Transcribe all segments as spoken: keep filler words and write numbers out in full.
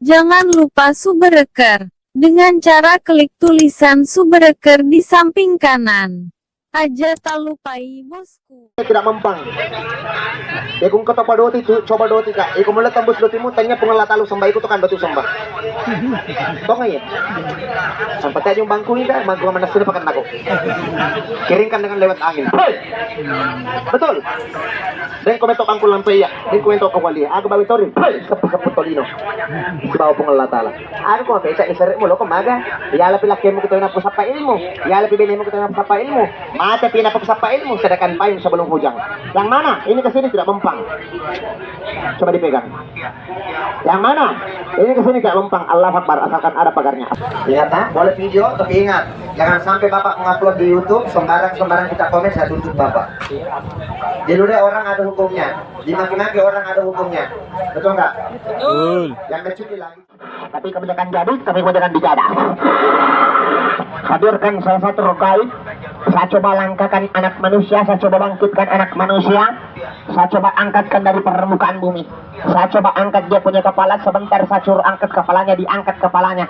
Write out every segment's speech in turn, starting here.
Jangan lupa subscribe dengan cara klik tulisan subscribe di samping kanan. Aja tak lupai, bosku. Tidak mempan. Ya, kung ketok pada doti tu, coba doti, Kak. Iko mulai tembus dotimu, tanya Puang Allah Ta'ala sembah, iko tekan dotimu sembah. Tong ya? Sampai tadi bangku ini, Kak, bangku mana sini pakai aku. Kiringkan dengan lewat angin. Hei! Betul. Dan komentar bangku lampai ya. Ini kuwento ko wali, aga bawi tori, pei, seppu-seppu tolino. Sibawa Puang Allah Ta'ala. Aga ko beca isere'mu loko maga. Iyalapi lakkemu kita nappu sappa ilmu. Iyalapi benemu kita nappu sappa ilmu. Mate pi nappu sappa ilmu, sedangkan payung sebelum hujan. Yang mana? Ini ke sini tidak mempan. Coba dipegang. Yang mana? Ini ke sini tidak mempan. Allahu Akbar, asalkan ada pagarnya. Lihat, ha? Boleh video, tapi ingat, jangan sampai Bapak mengupload di YouTube, sembarang-sembarang kita komen, saya tuntut Bapak. Jadi udah orang ada hukumnya. Dimaki-maki orang ada hukumnya. Betul nggak? Betul. Yang kecil lagi. Tapi kebanyakan jadi, tapi kebanyakan dijada. Hadirkan salah satu roh gaib. Saya coba langkahkan anak manusia, saya coba bangkitkan anak manusia. Saya coba angkatkan dari permukaan bumi. Saya coba angkat dia punya kepala, sebentar saya suruh angkat kepalanya, diangkat kepalanya.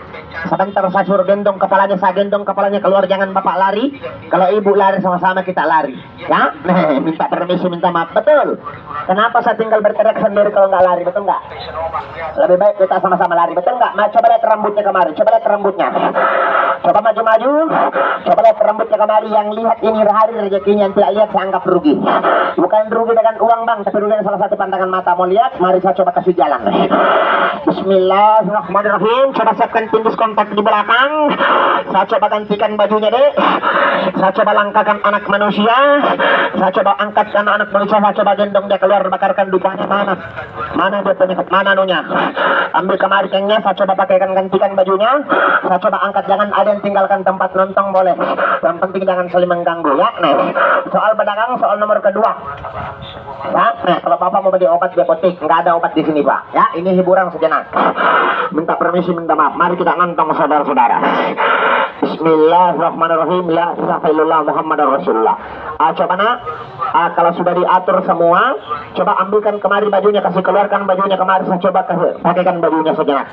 Sebentar saya suruh gendong kepalanya, saya gendong kepalanya, keluar, jangan Bapak lari. Kalau Ibu lari, sama-sama kita lari. Ya, nih, minta permisi, minta maaf. Betul. Kenapa saya tinggal berteriak sendiri kalau nggak lari? Betul nggak? Lebih baik kita sama-sama lari. Betul nggak? Ma-, coba lihat rambutnya kemari. Coba lihat rambutnya. Coba maju-maju. Coba lihat rambutnya kemari. Yang lihat ini hari rezekinya, yang tidak lihat saya anggap rugi. Bukan rugi dengan uang, Bang, tapi rugi dengan salah satu pandangan mata. Mau lihat? Mari saya coba kasih jalan. Bismillahirrahmanirrahim. Coba siapkan tindis kontak di belakang. Saya coba gantikan bajunya, Dek. Saya coba langkahkan anak manusia. Saya coba angkatkan anak manusia. Saya coba gendong dia keluar, bakarkan dupanya mana. Mana dia punya, mana anunya? Ambil kemari kengnya, saya coba pakaikan, gantikan bajunya. Saya coba angkat, jangan ada yang tinggalkan tempat nonton, boleh. Yang penting jangan saling mengganggu, ya. Nah, soal pedagang, soal nomor kedua. Ya, nah, kalau Bapak mau beli obat di apotek, nggak ada obat di sini, Pak. Ya, ini hiburan sejenak. Minta permisi, minta maaf. Mari kita nonton, saudara-saudara. Bismillahirrahmanirrahim. La ilaha illallah Muhammadar Rasulullah. Ah, coba, Nak. Ah, kalau sudah diatur semua, coba ambilkan kemari bajunya, kasih keluarkan bajunya kemari, saya coba kasih, pakaikan bajunya sejenak.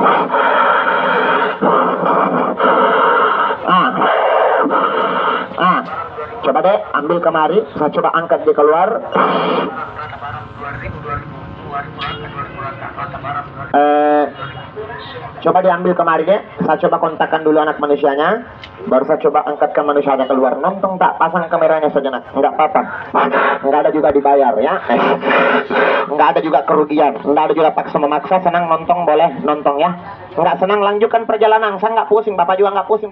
Ah. Ah. Coba, Dek, ambil kemari, saya coba angkat dia keluar. Eh, coba diambil kemari, Dek. Saya coba kontakkan dulu anak manusianya. Baru saya coba angkatkan manusianya keluar. Nonton tak? Pasang kameranya sejenak. Nggak apa-apa. Nggak ada juga dibayar, ya. Nggak ada juga kerugian. Nggak ada juga paksa memaksa. Senang nonton, boleh nonton, ya. Nggak senang, lanjutkan perjalanan. Saya nggak pusing. Bapak juga nggak pusing.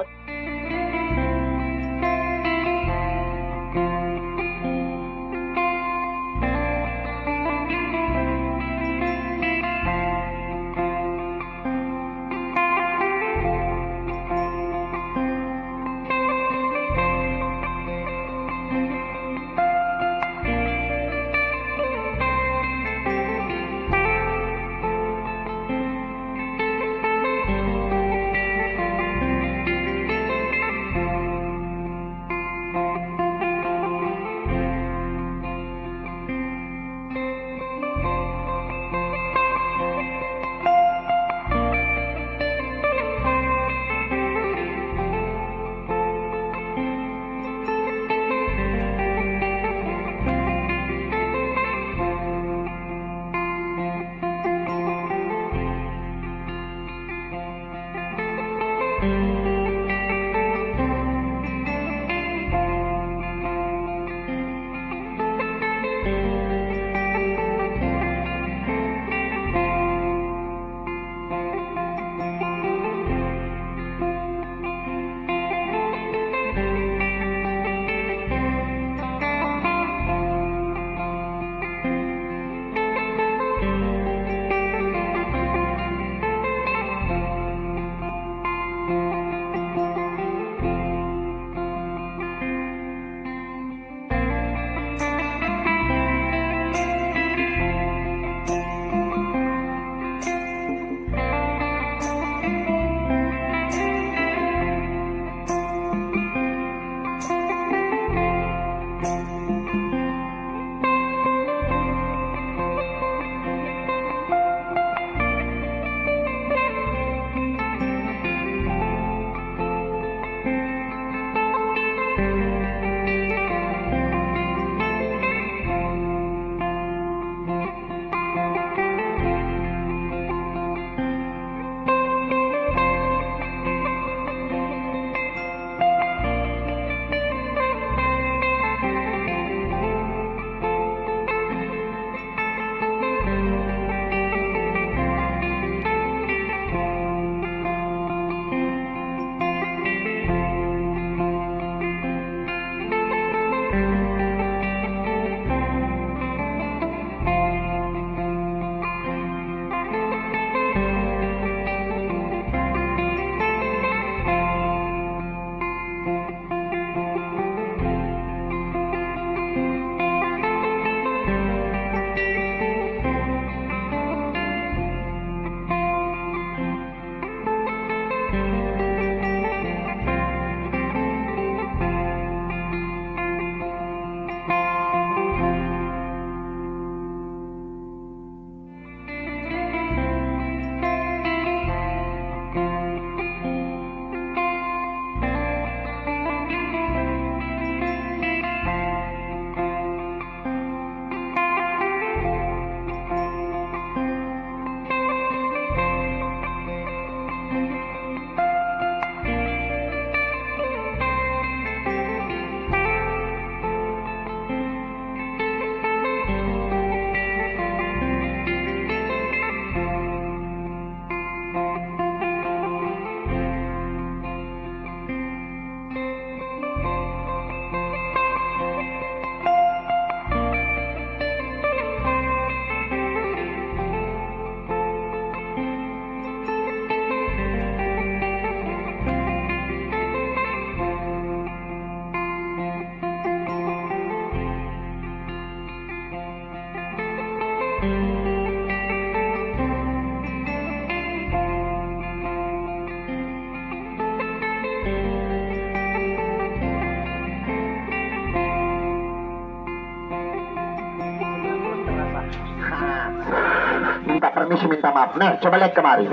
Saya minta maaf. Nah, coba lihat kemari.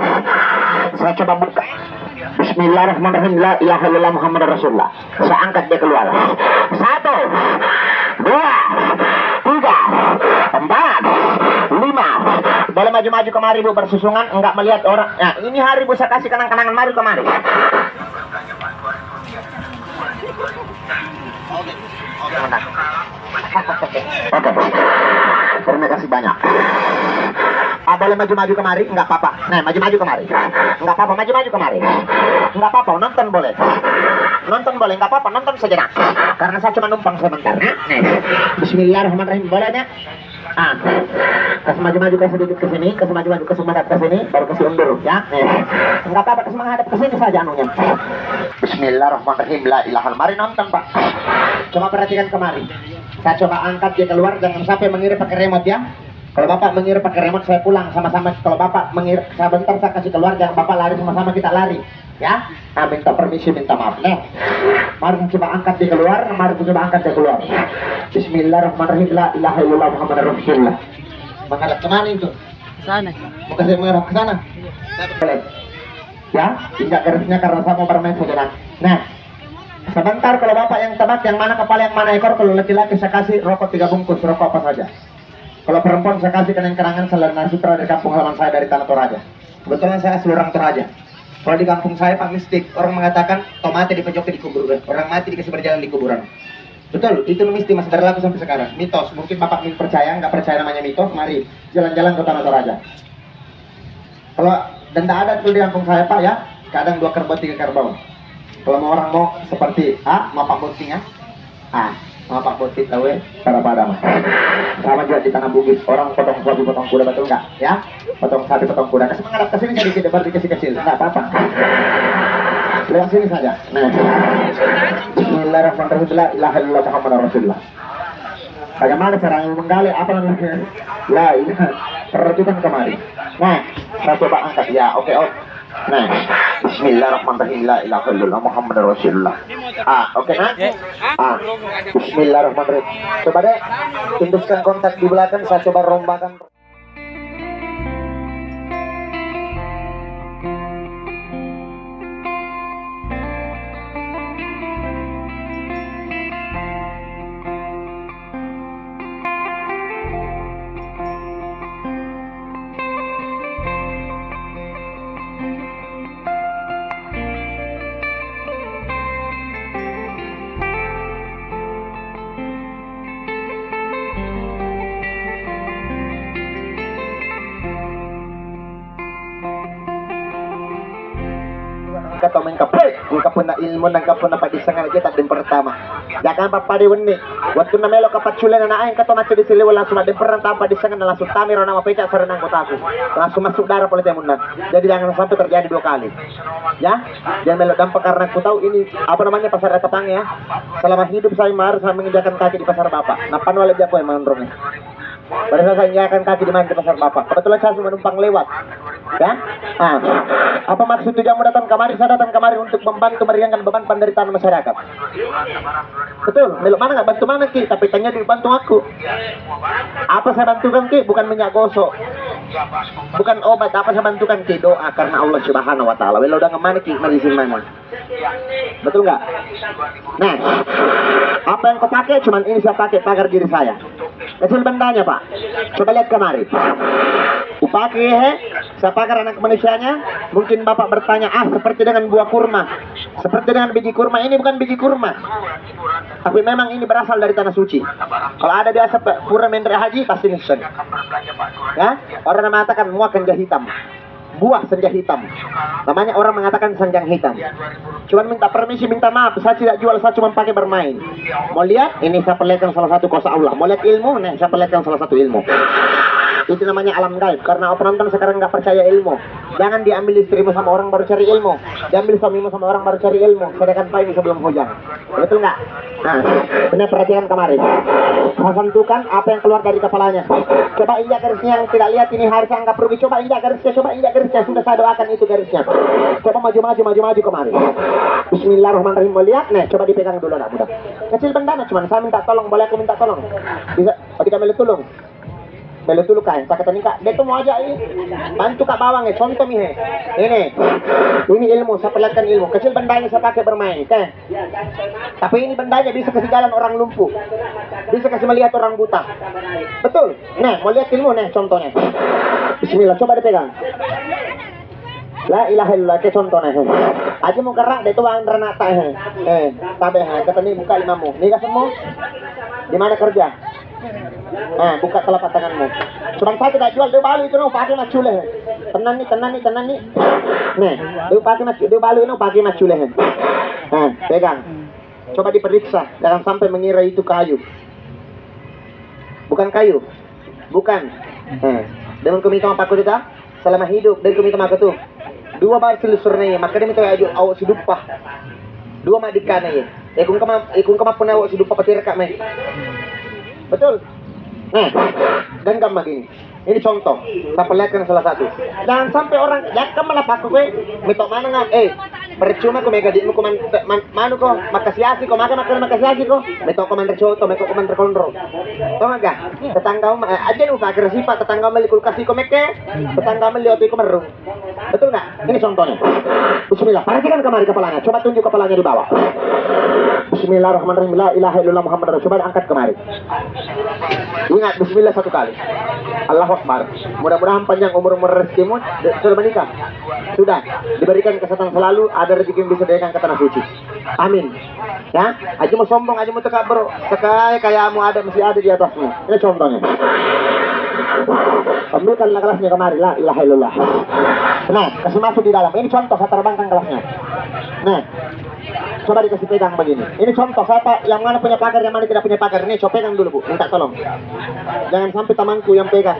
Saya coba buka. Bismillahirrahmanirrahim. La ilaha illallah Muhammadur Rasulullah. Saya angkat dia keluar. Satu, dua, tiga, empat, lima. Boleh maju-maju kemari, Bu, bersusungan. Enggak melihat orang. Nah, ini hari, Bu, saya kasih kenang-kenangan. Mari kemari. Oke, oke, terima kasih banyak. Ah, boleh maju-maju kemari? Nggak apa-apa. Nah, maju-maju kemari. Nggak apa-apa, maju-maju kemari. Nggak apa-apa, nonton boleh. Nonton boleh, nggak apa-apa, nonton saja, nak. Karena saya cuma numpang sebentar. Nah, nih. Bismillahirrahmanirrahim. Boleh, nak? Ah, kasih maju-maju, kasih sedikit ke sini, kasih maju-maju, kasih menghadap ke sini, baru kasih undur, ya. Nih. Nggak apa-apa, kasih menghadap ke sini saja anunya. Bismillahirrahmanirrahim. La ilaha. Mari nonton, Pak. Coba perhatikan kemari. Saya coba angkat dia keluar, jangan sampai mengira pakai remote, ya. Kalau Bapak mengira pakai remote, saya pulang sama-sama. Kalau Bapak mengira, sebentar saya kasih keluar, jangan Bapak lari, sama-sama kita lari. Ya, ah, minta permisi, minta maaf. Nah, mari coba angkat dia keluar, mari coba angkat dia keluar. Bismillahirrahmanirrahim. La ilaha illallah Muhammadur Rasulullah. Menghadap ke mana itu? Sana. Bukan saya menghadap ke sana. Boleh. Ya, injak garisnya karena saya mau bermain saja, nak. Nah, sebentar, kalau Bapak yang tebak yang mana kepala, yang mana ekor, kalau laki-laki saya kasih rokok tiga bungkus, rokok apa saja. Kalau perempuan saya kasih kenang-kenangan selera nasi pernah dari kampung halaman saya, dari Tanah Toraja. Kebetulan saya asli orang Toraja. Kalau di kampung saya, Pak, mistik. Orang mengatakan, "Tau mate dipojokki di kuburan. Orang mati dikasih berjalan di kuburan." Betul, itu mistik masih berlaku sampai sekarang. Mitos, mungkin Bapak percaya, nggak percaya namanya mitos, mari jalan-jalan ke Tanah Toraja. Kalau denda adat tuh di kampung saya, Pak, ya, kadang dua kerbau, tiga kerbau. Kalau mau orang mau seperti, ah, mau Pak Boti, ya. Ah, sama Pak Boti tahu, eh, pada-pada mah. Sama juga di Tanah Bugis, orang potong sapi, potong kuda, betul nggak? Ya, potong sapi, potong kuda. Kasih menghadap ke sini sedikit, depan dikasih kecil, nggak apa-apa. Lewat sini saja. Nah, Bismillahirrahmanirrahim. La ilaha illallah Muhammadur Rasulullah. Bagaimana caranya menggali apa namanya? La ilaha. Perhatikan kemari. Nah, saya coba angkat. Ya, oke, oke. Nah, Bismillahirrahmanirrahim. La ilaha illallah Muhammadur Rasulullah. Ah, oke, nah. Ah, Bismillahirrahmanirrahim. Coba deh, hembuskan kontak di belakang, saya coba rombakan. Engka tau mengkape, engka punna ilmu, engka punna paddissengan aja taddeng pertama. Jangan pappada wenni. Wettunna melo kapacculeng anak, engka tau macca di siliweng langsung taddeng pertama, tama paddissengan, langsung tami rona mapeca sarana anggotaku. Langsung masuk darah pole timunna. Jadi jangan sampai terjadi dua kali. Ya, jangan melo dampak karena aku tahu ini apa namanya pasar Ketapang ya. Selama hidup saya harus menginjakkan kaki di pasar Bapak. Nappa nualebbi aku yang mengontrolnya. Pada saat saya injakkan kaki di mana di pasar Bapak. Kebetulan saya cuma numpang lewat. Ya. Ah. Apa maksud tujuanmu datang kemari? Saya datang kemari untuk membantu meringankan beban penderitaan masyarakat. Betul. Melo mana nggak bantu mana ki? Tapi tanya dibantu aku. Apa saya bantukan ki? Bukan minyak gosok. Bukan obat. Apa saya bantukan ki? Doa karena Allah Subhanahu wa Ta'ala. Welo udah mana ki? Mari sini mana? Betul nggak? Nah, apa yang kau pakai? Cuman ini saya pakai pagar diri saya. Kecil bendanya, Pak. Coba lihat kemari. Upake, he, saya pagar anak manusianya. Mungkin Bapak bertanya, ah, seperti dengan buah kurma, seperti dengan biji kurma. Ini bukan biji kurma, tapi memang ini berasal dari tanah suci. Kalau ada biasa, Pak, pura menre haji, pasti nisen. Ya, orang mengatakan muakan jahitam. Buah senja hitam. Namanya orang mengatakan senjang hitam. Cuman minta permisi, minta maaf, saya tidak jual, saya cuma pakai bermain. Mau lihat? Ini saya perlihatkan salah satu kuasa Allah. Mau lihat ilmu? Nih, saya perlihatkan salah satu ilmu. Itu namanya alam gaib. Karena penonton sekarang nggak percaya ilmu. Jangan diambil istrimu sama orang baru cari ilmu. Diambil suamimu sama orang baru cari ilmu. Sediakan payung sebelum hujan. Betul nggak? Nah, benar, perhatikan kemarin. Saya sentuhkan apa yang keluar dari kepalanya. Coba injak garisnya yang tidak lihat ini, harus anggap rugi. Coba injak garisnya, coba injak garisnya. Sudah saya doakan itu garisnya. Coba maju, maju, maju, maju kemari. Bismillahirrahmanirrahim. Mau lihat? Nih, coba dipegang dulu anak muda. Kecil bendana, cuman saya minta tolong. Boleh aku minta tolong? Bisa? Oh, tidak boleh tolong. Melo tulu kae, pakai tani kak. Dia tuh mau aja ini. Bantu kak bawang ya, contoh nih he. Ini, ini ilmu, saya perlihatkan ilmu. Kecil bendanya saya pakai bermain, oke. Tapi ini bendanya bisa kasih jalan orang lumpuh, bisa kasih melihat orang buta. Betul. Nah, mau lihat ilmu nih, contohnya. Bismillah, coba dipegang. La ilaha illallah, ke contohnya. Aja mau gerak deh tuh, bang, renata he. Eh, tabe ha, kata nih buka limamu. Nih kasih mau. Di mana kerja? Nah, buka telapak tanganmu. Cuman saya tidak jual, dia balu itu no, pakai macule. Tenang nih, tenang nih, tenang nih. Nih, dia pakai macu, dia balu itu pakai macule. Nah, pegang. Coba diperiksa, jangan sampai mengira itu kayu. Bukan kayu. Bukan. Nah, dengan kumi itu apa aku juga? Selama hidup, dan kumi itu maka tuh. Dua bar selusur nih, maka dia minta aju awak siduppa. Dua mak dikana ya. Ikung kema, ikung kema pun awak siduppa patir kak mai. Betul. Nah, genggam lagi. Ini contoh. Saya perlihatkan salah satu. Jangan sampai orang, jangan mana paku kue, mitok mana ngam, eh, percuma ko mega di muku man, man, manu ko, makasiasi ko, maka maka makasiasi ko, mitok ko manre coto, mitok ko manre konro. Tau nggak? Tetangga, eh, aja nu pakai sipa, tetangga meli kulkas ko meke, tetangga meli oto ko merung. Betul nggak? Ini contohnya. Bismillah. Perhatikan kemari kepalanya. Coba tunjuk kepalanya di bawah. Bismillahirrahmanirrahim. La ilaha illallah Muhammad Rasul. Coba angkat kemari. Ingat, bismillah satu kali. Allahu Akbar. Mudah-mudahan panjang umur-umur rezekimu. De-, sudah menikah? Sudah. Diberikan kesehatan selalu, ada rezeki yang bisa diakan ke tanah suci. Amin. Ya, aja mau sombong, aja mau tekabur. Sekaya kayamu ada, masih ada di atasmu. Ini contohnya. Ambilkanlah gelasnya kemari, la ilaha illallah. Nah, kasih masuk di dalam. Ini contoh, saya terbangkan gelasnya. Nah, coba dikasih pegang begini. Ini contoh, siapa yang mana punya pagar, yang mana tidak punya pagar. Ini coba pegang dulu, Bu. Minta tolong. Jangan sampai temanku yang pegang.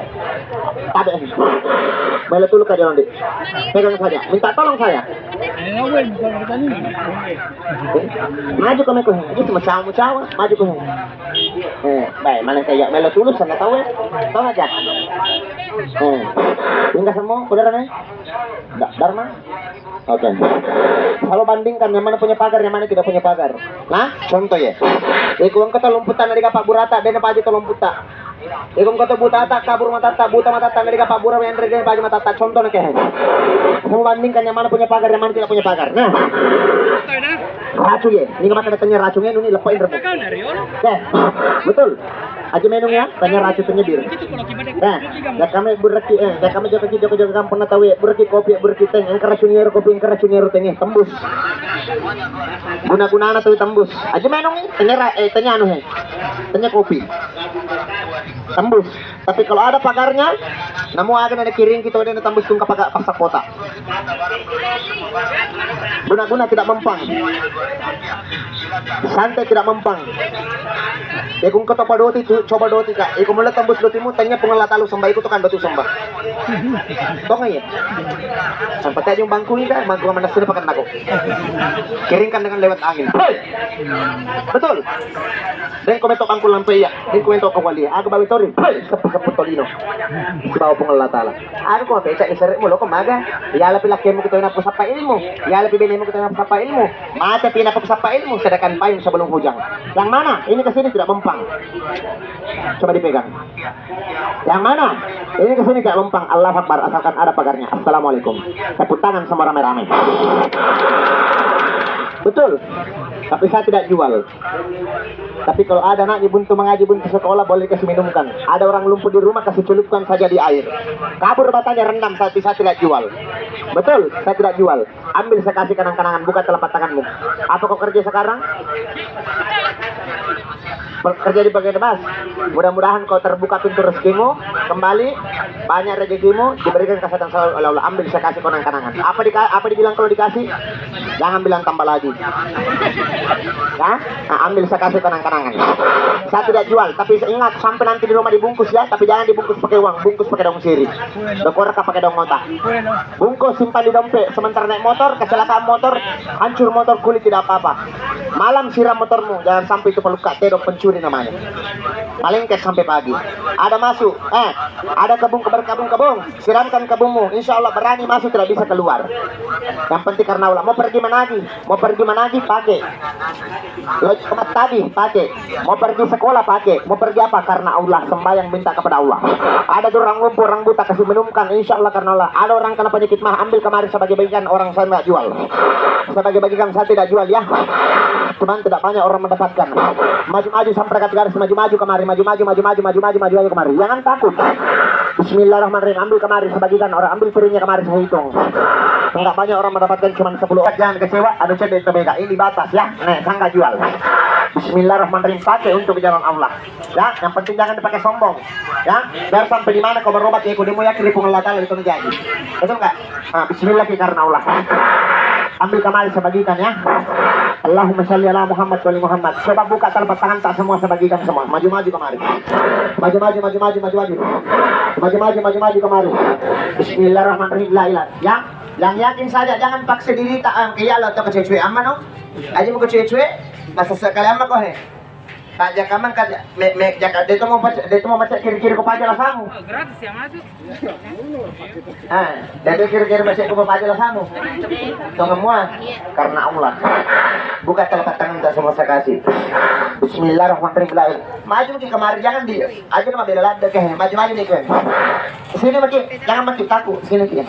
Tabe. Melo tulu kak, jangan, Dek. Pegang saja. Minta tolong saya. Maju kami ko, itu cuma cawa-cawa, maju ko. Eh, baik, mana kayak melo tulus sama tahu ya. Tahu aja. Eh, tinggal semua, saudara nih. Da-, Dharma. Oke. Kalau bandingkan yang mana punya pagar, yang mana tidak punya pagar. Nah, contoh ya. Iku engko tolong putar dari kapak burata, dan apa aja tolong putar. Ikung koto butata, kabur matatta, buta matatta, nari kapabura, menre de pagi matatta. Contoh nake. Kamu bandingkan yang mana punya pagar, yang mana tidak punya pagar. Nah. Racung ya. Ini kemakan datangnya racungnya, ini lepain rebut. Eh, betul. Aja menung ya, tanya racung, tanya bir. Nah, ya kami bureki, eh, ya kami joki, joki, joki kampung na tahu ya, bureki kopi, bureki teng, engka racungnya kopi, engka racungnya teng, eh, tembus. Guna-gunana tuh tembus. Aja menung, eh, tanya ra-, eh, tanya anu, eh. Tanya kopi. Tembus. Tapi kalau ada pagarnya, namu aga na kiring kita udah tembus tungka pagar pasar kota. Guna-guna tidak mempang. Santai tidak mempang. Ya kung ketok doti tu, coba doti kak. Iku mulai tembus dotimu, tanya pengela talu sembah, ikut tekan dotu sembah. Tong ya. Sampai tadi bangku ini kan, mangku mana sini pakai nako. Kiringkan dengan lewat angin. Hei! Betul. Dan komentok bangku lampe ya. Ini kuwi toko wali, aga bawi tori, hei, sepu-sepu tolino. Sibawa Puang Allah Ta'ala. Aga ko beca isere mu loko maga. Ya lebih laki mu kita nak sappa ilmu. Ya lebih bini mu kita nak sappa ilmu. Mata pina nak sappa ilmu, sedangkan payung sebelum hujan. Yang mana? Ini ke sini tidak mempang. Coba dipegang. Yang mana? Ini ke sini tidak mempang. Allahu Akbar, asalkan ada pagarnya. Assalamualaikum. Tepuk tangan sama rame-rame. Betul. Tapi saya tidak jual. Tapi kalau ada anaknya buntu mengaji, buntu sekolah, boleh kasih minumkan. Ada orang lumpuh di rumah, kasih celupkan saja di air. Kabur batanya, rendam, tapi saya tidak jual. Betul, saya tidak jual. Ambil, saya kasih kenang-kenangan, buka telapak tanganmu. Apa kau kerja sekarang? Kerja di bagian bas. Mudah-mudahan kau terbuka pintu rezekimu kembali, banyak rezekimu, diberikan kesehatan selalu oleh Allah. Ambil, saya kasih kenang-kenangan. Apa di, apa dibilang kalau dikasih? Jangan bilang tambah lagi. Ya? Nah, ambil, saya kasih kenang-kenangan. Saya tidak jual, tapi ingat, sampai nanti di rumah dibungkus ya, tapi jangan dibungkus pakai uang, bungkus pakai daun sirih. Dokor pakai daun otak. Bungkus, simpan di dompet, sementara naik motor, kecelakaan motor, hancur motor, kulit tidak apa-apa. Malam siram motormu, jangan sampai itu peluka, tedok pencuri namanya. Paling ke sampai pagi. Ada masuk, eh, ada kebun, berkebun-kebun, siramkan kebunmu, insya Allah berani masuk, tidak bisa keluar. Yang penting karena Allah, mau pergi mana lagi? Mau pergi Managi, pakai. Lo mattabi, pakai. Mau pergi sekolah, pakai. Mau pergi apa? Karena Allah. Sembahyang, minta kepada Allah. Ada tuh orang lumpuh, orang buta, kasih minumkan, insya Allah karena Allah. Ada orang kena penyakit mah, ambil kemari, saya bagi-bagikan, orang saya nggak jual. Saya bagi-bagikan, saya tidak jual, ya. Cuman tidak banyak orang mendapatkan. Maju-maju sampai dekat garis, maju-maju kemari, maju-maju, maju-maju, maju-maju, maju-maju kemari. Jangan takut. Bismillahirrahmanirrahim. Ambil kemari, saya bagikan orang, ambil piringnya kemari, saya hitung. Enggak banyak orang mendapatkan, cuman sepuluh. Jangan kecewa, ada cedek tebega. Ini batas, ya. Nih, saya nggak jual. Bismillahirrahmanirrahim. Pakai untuk jalan Allah. Ya, yang penting jangan dipakai sombong. Ya, biar sampai di mana kau berobat, ya, kau demo yakin ri Puang Allah Ta'ala itu jadi. Betul nggak? Nah, bismillah ki karena Allah. Ambil kemari, saya bagikan, ya. Allahumma shalli ala Muhammad wa ali Muhammad. Coba buka telapak tangan tak semua, saya bagikan semua. Maju-maju kemari. Maju-maju, maju-maju, maju-maju. Maju-maju, maju-maju kemari. Bismillahirrahmanirrahim. La ilaha. Ya, yang yakin saja, jangan paksa diri tak, em, iya lo, atau kecewek-cewek amma, no? Aja mau kecewek-cewek, masa sekali amma kau, he. Paja kamang ka me, me, jaka de to mau paja, de to mau paja kiri-kiri ko paja lasamu. Oh, gratis ya masuk. Ah, de to kiri-kiri masuk ko paja lasamu. Tongeng mua karena Allah. Buka telapak tangan tak semua saya kasih. Bismillahirrahmanirrahim. Maju ki kemari, jangan di. Aja nama bela ladde ke. Maju-maju nih ke. Sini maki, jangan maki takut. Sini ki.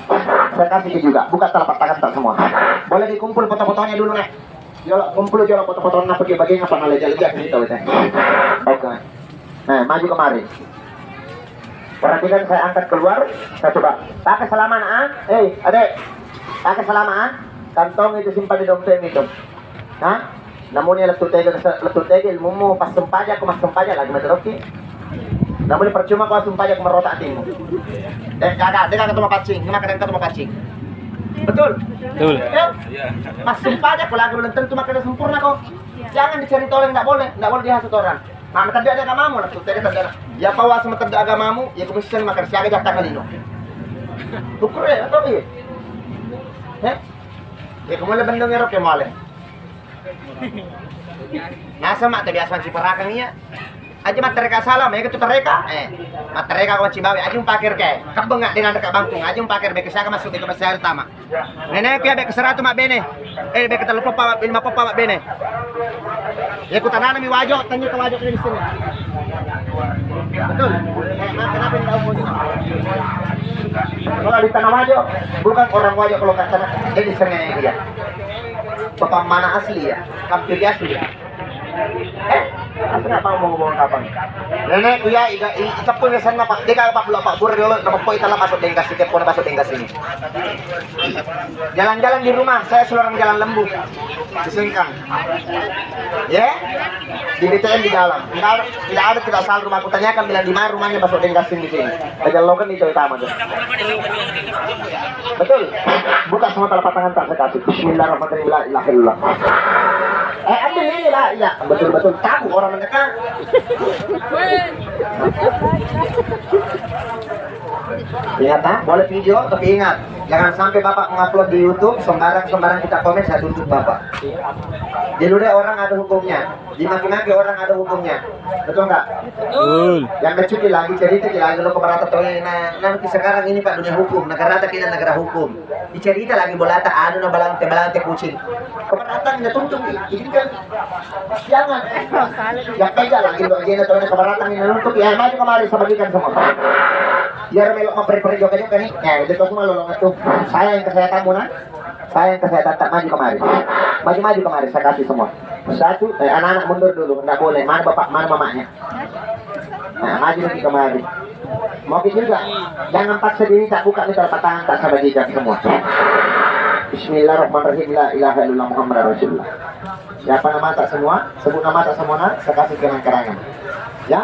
Saya kasih ki juga. Buka telapak tangan tak semua. Boleh dikumpul foto-fotonya dulu, nak. Jolo, kumpul jolo foto-foto na pake bage apa na leja-leja kita wete. Oke. Nah, maju kemari. Perhatikan, saya angkat keluar, saya coba. Pakai selama, ah? Eh, adek. Pakai selama, ah? Kantong itu simpan di dompet itu. Hah? Namun ya lettu tega, lettu tega ilmumu, pas sempaja, aku mas sempaja lagi, betul, oke? Namun percuma kau sumpah aja, aku merota hatimu. Eh, kagak, dia kagak tuh mau pancing, cuma kadang tuh mau pancing. Betul? Betul. Ya? Mas sumpah aja, aku lagi belum tentu makan sempurna kok. Jangan dicari tolong, nggak boleh, nggak boleh dihasut orang. Nah, tadi ada agamamu, nah, tuh, tadi ada. Ya, pawa sama tadi agamamu, ya, kamu sen makan siaga jatah kali no. Ukur ya, atau iya? Heh? Ya, kamu lebih bendong ya, rok ya, male. Nasa mak, biasa si perakang iya. Aja mattareka salam, ya, ketu tareka. Eh, mattareka ko cibawe, aja umpakir ke. Kebeng nggak dengan dekat bangkung, aja umpakir beke siaga masuk beke besar utama. Nenek ya beke seratu mak bene. Eh, beke telu popa, lima popa mak bene. Ya, ku tanana mi wajo, tanya ke wajo di sini. Betul. Eh, mak, kenapa nggak mau? Kalau di tanah wajo, bukan orang wajo kalau kata, jadi sengaja dia. Bapak mana asli ya? Hampir asli ya? Eh, asli apa mau ngomong kapan? Nenek ku ya, iga, i, ikapun ya sana, Pak. Dia kagak, Pak, belum, Pak, bur dulu, dapat poin, telah masuk dengkas, setiap poin masuk dengkas ini. Jalan-jalan di rumah, saya seorang jalan lembu. Di Sengkang. Ya? Di B T M di dalam. Enggak ada, tidak ada, tidak salah rumah. Aku tanyakan, bilang, "Di mana rumahnya?" Masuk dengkas di sini. Aja lo kan itu utama tuh. Betul. Buka semua telapak tangan tak sekali. Bismillahirrahmanirrahim. La ilaha illallah. Eh, ambil ini, la ilaha. Betul-betul tahu orang mendekat. Ingat, ah, boleh video, tapi ingat, jangan sampai Bapak mengupload di YouTube, sembarang-sembarang kita komen, saya tuntut Bapak. Jadi udah, orang ada hukumnya. Dimaki-maki orang ada hukumnya. Betul nggak? Betul. Yang kecil lagi cerita lagi lo keberatan tuh, nah, nanti sekarang ini, Pak, dunia hukum, negara kita negara hukum. Dicerita lagi bolata, anu na balante, balante kucing. Keberatan na tuntung, ini kan jangan. Ya pega lagi lo, dia tuh keberatan ini nuntuk, ya maju kemari, saya bagikan semua. Biar melok memperi-peri juga juga nih. Ya, itu semua lo, lo tuh. Saya yang kesehatan, Muna. Saya yang kesehatan, tak maju kemari. Maju-maju kemari, saya kasih semua. Satu, eh, anak-anak mundur dulu, nggak boleh. Mana bapak, mana mamanya? Nah, maju lagi kemari. Mau juga, jangan paksa diri, tak buka nih telapak tangan, tak sabar, jika semua. Bismillahirrahmanirrahim. La ilaha illallah Muhammad Rasulullah. Siapa nama tak semua? Sebut nama tak semua, nak. Saya kasih kenang-kenangan. Ya.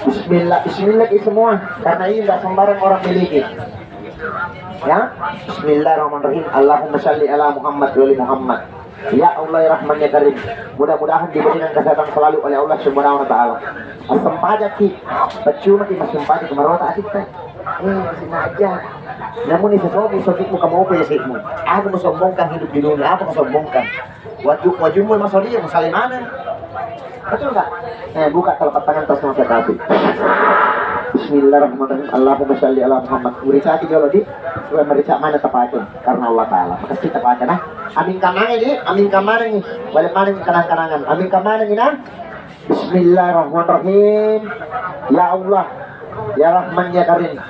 Bismillah, bismillah ini semua. Karena ini nggak sembarang orang miliki. Ya. Bismillahirrahmanirrahim. Allahumma shalli ala Muhammad wa ali Muhammad. Ya Allah, ya Rahman, ya Karim. Mudah-mudahan diberikan kesehatan selalu oleh Allah Subhanahu wa Ta'ala. Asam pajak ki, percuma ki, masih pajak ki, merota atik teh. Eh, sengaja. Namun ini sesuatu, sesuatu kamu apa ya, Syekh? Apa mau sombongkan hidup di dunia? Apa mau sombongkan? Wajib, wajibmu masuk dia, masalah mana? Betul nggak? Eh, buka telapak tangan, tas masa kasih. Bismillahirrahmanirrahim. Allahumma shalli ala Muhammad. Merica ki jolo di, supaya merica mana tepake karena Allah Ta'ala. Makasih tepake nah. Amin kamane di, amin kamane ni. Balik mana ni kenang-kenangan. Amin kamane ni nah. Bismillahirrahmanirrahim. Ya Allah, ya Rahman, ya Karim.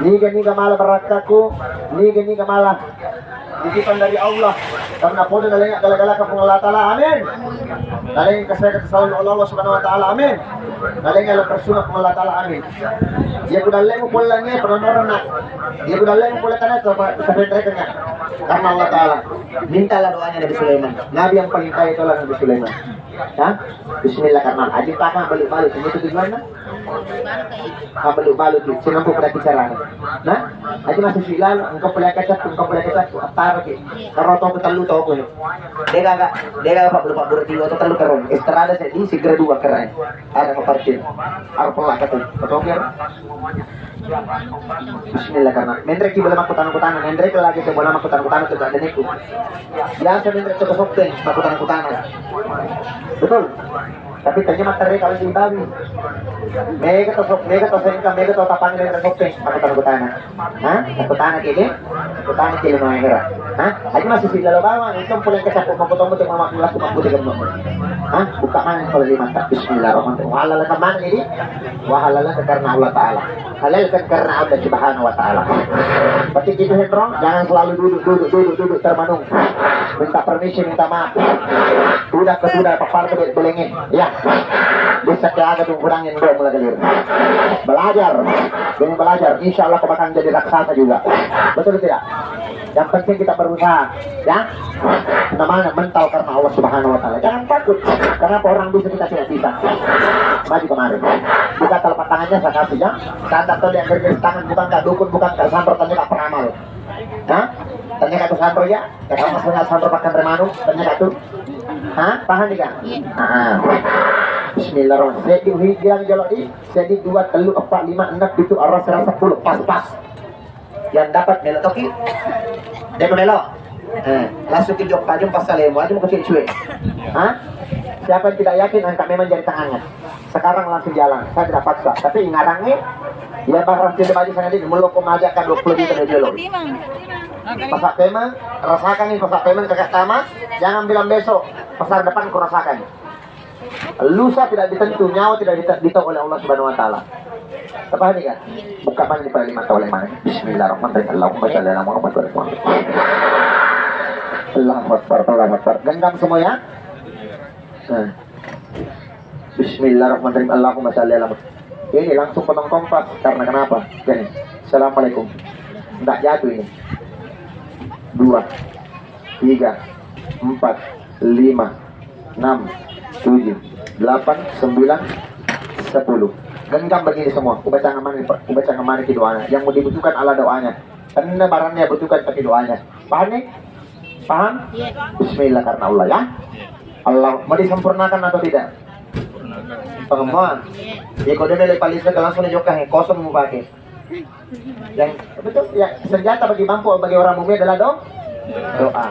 Niga-niga mala barakkaku, niga-niga mala titipan dari Allah. Karena podo nalenga gala-gala ke Allah Ta'ala. Amin. Nalenga kesehatan selalu Allah Subhanahu wa Ta'ala. Amin. Nalenga lo persuna Allah Ta'ala. Amin. Ya ku dallemu polanya pernah nak. Ya ku dallemu pola tanah. Karena Allah Ta'ala. Mintalah doanya Nabi Sulaiman. Nabi yang paling kaya itulah Nabi Sulaiman. Hah? Bismillah karena aja pakai balu-balu itu tujuannya. Ah, balu-balu tu, sinampu pada bicara. Nah, aja masih silalu, engkau boleh kecap, engkau boleh kecap, atar ke. Karo toko telu toko ni. Dega gak, dega pak balu pak buru tiga atau telu karo. Istirahada saya di segera dua kerai. Ada keparkir, ada pelak kata, betul kan? Bismillah karena. Menre ki boleh makutana-kutana, menre ke lagi ke boleh makutana-kutana tu gak ada niku. Biasa menre ke sopeng makutana-kutana. Betul. Tapi tanya materi kalau si babi. Mega to sop, mega to sengka, mega to tapang menre sopeng makutana-kutana. Hah? Makutana kini, makutana kini no hera. Hah? Aja masih si lalu bawang, itu pun yang kecap makutana tu mama kelas tu makutana. Hah? Buka mana kalau lima tak? Bismillahirrahmanirrahim. Wahala mana ini? Wahala karena Allah Ta'ala. Halalkan karena Allah Subhanahu wa Ta'ala. Berarti gitu, Hendro, jangan selalu duduk, duduk, duduk, duduk termenung. Minta permisi, minta maaf. Udah ke udah, papar ke belengin. Ya. Bisa ke ada tuh kurangin dong mulai gelir. Belajar. Dengan belajar, insya Allah kau bakal jadi raksasa juga. Betul tidak? Yang penting kita berusaha, ya. Namanya mental karena Allah Subhanahu wa Ta'ala. Jangan takut. Kenapa orang bisa, kita tidak bisa? Maju kemari. Buka telapak tangannya, saya kasih, ya. Tanda tuh yang garis tangan, bukan kak dukun, bukan kak santro, tanya kak peramal. Hah? Tanya kak tuh santro, ya. Kak kamu punya santro makan remanu, tanya kak tuh. Hah? Paham nih kak? Iya. Ah. Bismillahirrahmanirrahim. Saya diuhi bilang jolok di. Jadi dua, telu, empat, lima, enam, tujuh, arah, sepuluh, pas, pas. Yang dapat melo toki. Dia melo. Eh, langsung ke jumpa, jumpa salemu aja mau kecil cuy. Hah? Siapa yang tidak yakin, angkat memang jari tangannya. Sekarang langsung jalan, saya tidak paksa. Tapi ngarangnya, ya barang tidak baju sana di, melo kau majak kan dua puluh juta dari dulu. Pasak pema, rasakan ini pasak pema kakak tama, jangan bilang besok, pasar depan kau rasakan. Lusa tidak ditentu, nyawa tidak dite-, ditahu oleh Allah Subhanahu wa Ta'ala. Apa nih kan? Buka mana di paling mata oleh mana? Bismillahirrahmanirrahim. Allahumma shalli ala Muhammad wa ala Muhammad. Allahu Akbar, Allahu Akbar. Genggam semua ya. Nah. Bismillahirrahmanirrahim. Allahumma shalli ala Muhammad. Ini langsung potong kompas. Karena kenapa? Gini. Assalamualaikum. Nggak jatuh ini. Dua, tiga, empat, lima, enam, tujuh, delapan, sembilan, sepuluh. Genggam begini semua. Ubaca ngamani, Pak. Ubaca ngamani ki doanya. Yang mau dibutuhkan adalah doanya. Karena barangnya butuhkan tapi doanya. Paham nih? Paham? Iya. Bismillah karena Allah ya. Allah mau disempurnakan atau tidak? Pengembangan. Ya kalau dia dari paling langsung dijokahin kosong mau pakai. Yang betul ya, senjata bagi mampu bagi orang mukmin adalah do-, doa.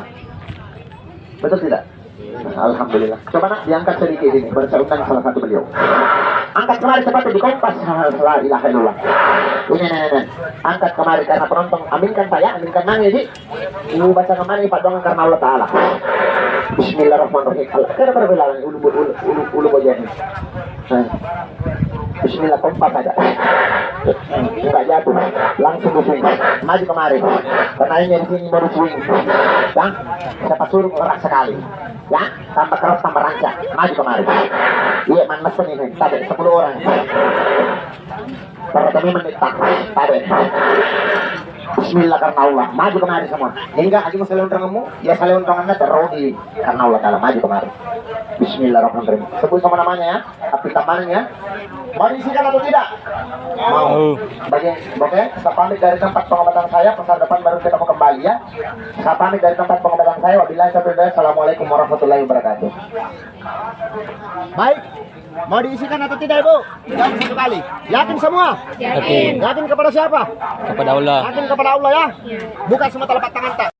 Betul tidak? Alhamdulillah. Coba nak diangkat sedikit ini, baru saya undang salah satu beliau. Angkat kemari cepat di kompas. La ilaha illallah. Ini nenek. Angkat kemari karena penonton. Aminkan Pak ya, aminkan nang ya Ji. Ini baca kemari Pak doang karena Allah Ta'ala. Bismillahirrahmanirrahim. Kalau kada pada bilang ulu ulu ulu ulu bojani. Nah. Bismillah, kompak aja. Enggak jatuh. Langsung di swing. Maju kemari. Karena ini di sini baru swing. Ya. Siapa suruh keras sekali. Ya. Tambah keras, tambah rancak. Maju kemari. Iya, mana seni ini. Tadi sepuluh orang. Para kami menitah. Tadi. Bismillah karena Allah. Maju kemari semua. Hingga aja mau salontonganmu. Ya, salontongannya terus di karena Allah Ta'ala. Maju kemari. Bismillahirrahmanirrahim. Sebut sama namanya ya. Tapi tamannya mau diisikan atau tidak? Mau. Bagi, oke, saya pamit dari tempat pengobatan saya, pasar depan baru kita mau kembali ya. Saya pamit dari tempat pengobatan saya, wabillahi taufiq wal hidayah. Assalamualaikum warahmatullahi wabarakatuh. Baik, mau diisikan atau tidak Ibu? Jawab satu kali. Yakin semua? Yakin. Yakin kepada siapa? Kepada Allah. Yakin kepada Allah ya. Buka semua telapak tangan tak?